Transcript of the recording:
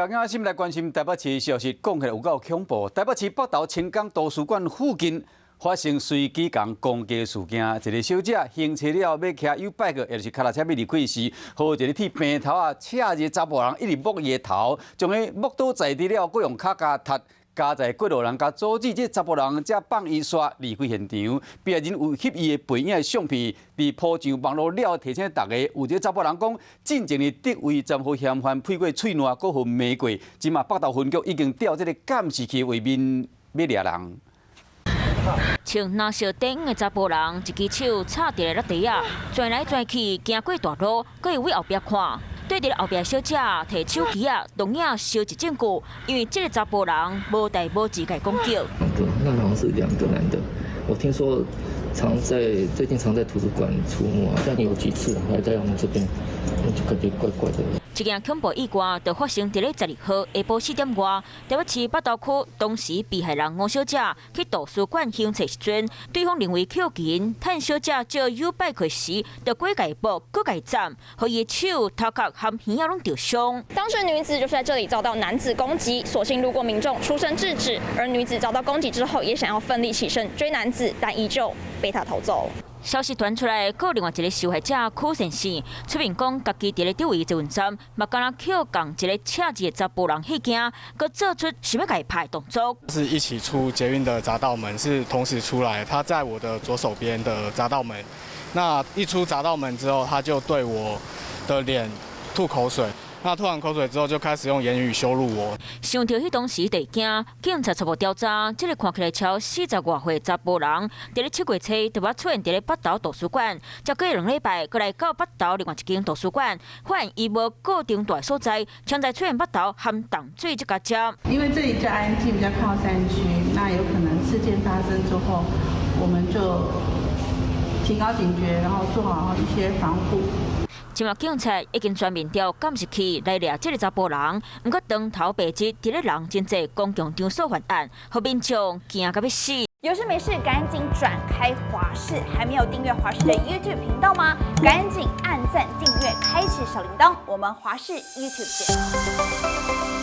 條件先來關心台北市的消息，講起來有夠恐怖。台北市北投青岡圖書館附近發生隨機共攻擊事件，一個小姐行車了欲騎 YouBike，也就是跤踏車欲離開時，予一個剃平頭仔赤字查埔人一直摸伊的頭，將伊摸倒在地了，閣用跤共踢。加在過路人共阻止，這查埔人才放伊煞離開現場。被害人有翕伊的背影的相片，佇鋪上網路了，提醒大家，有一个查埔人講，進前佇竹圍站予嫌犯噴過喙瀾，閣予罵過。這馬北投分局已經調這个監視器畫面欲掠人。穿藍色短褲的查埔人，一支手插佇咧落地仔，轉來轉去，行過大路，閣會對後壁看。對佇後壁小姐提手機仔，錄影收集證據，因為這个查埔人無代無誌共攻擊。兩個，那好像是兩個男的。我聽說常在最近常在圖書館出沒，但有幾次還在我們這邊，就感覺怪怪的。這件恐怖意外就發生佇咧12號下晡4點外，台北市北投區當時被害人吳小姐去圖書館還冊時陣，對方認為扣緊，趁小姐借 YouBike 時，就過共摸，閣共斬，予伊的手、頭殼和耳仔攏著傷。當時女子就是在這裡遭到男子攻擊，所幸路過民眾出聲制止，而女子遭到攻擊之後，也想要奮力起身追男子，但依舊被他逃走。消息傳出來，閣另外一个受害者許先生出面講，家己佇咧竹圍捷運站，嘛敢若予仝一个赤字的查埔人嚇驚，閣做出想欲共伊拍的動作。是一起出捷運的閘道門，是同時出來，他在我的左手邊的閘道門。那一出閘道門之後，他就對我的臉吐口水。那吐完口水之後，就開始用言語羞辱我。想著彼當時地驚，警察初步調查，這个看起來超40外歲查埔人，佇咧7月初就捌出現佇咧北投圖書館，才過2禮拜，閣來到北投另外一間圖書館，發現伊無固定蹛所在，常在出現北投含淡水這個站。因為這裡較安靜，比較靠山區，那有可能事件發生之後，我們就提高警覺，然後做好一些防護。這馬警察已經全面調監視器來掠這个查埔人，毋過當頭白日佇咧人真濟公共場所犯案，予民眾驚甲欲死。有事沒事趕緊轉開華視，還沒有訂閱華視的 YouTube 頻道嗎？趕緊按讚訂閱，開啟小鈴鐺。我們華視 YouTube 見。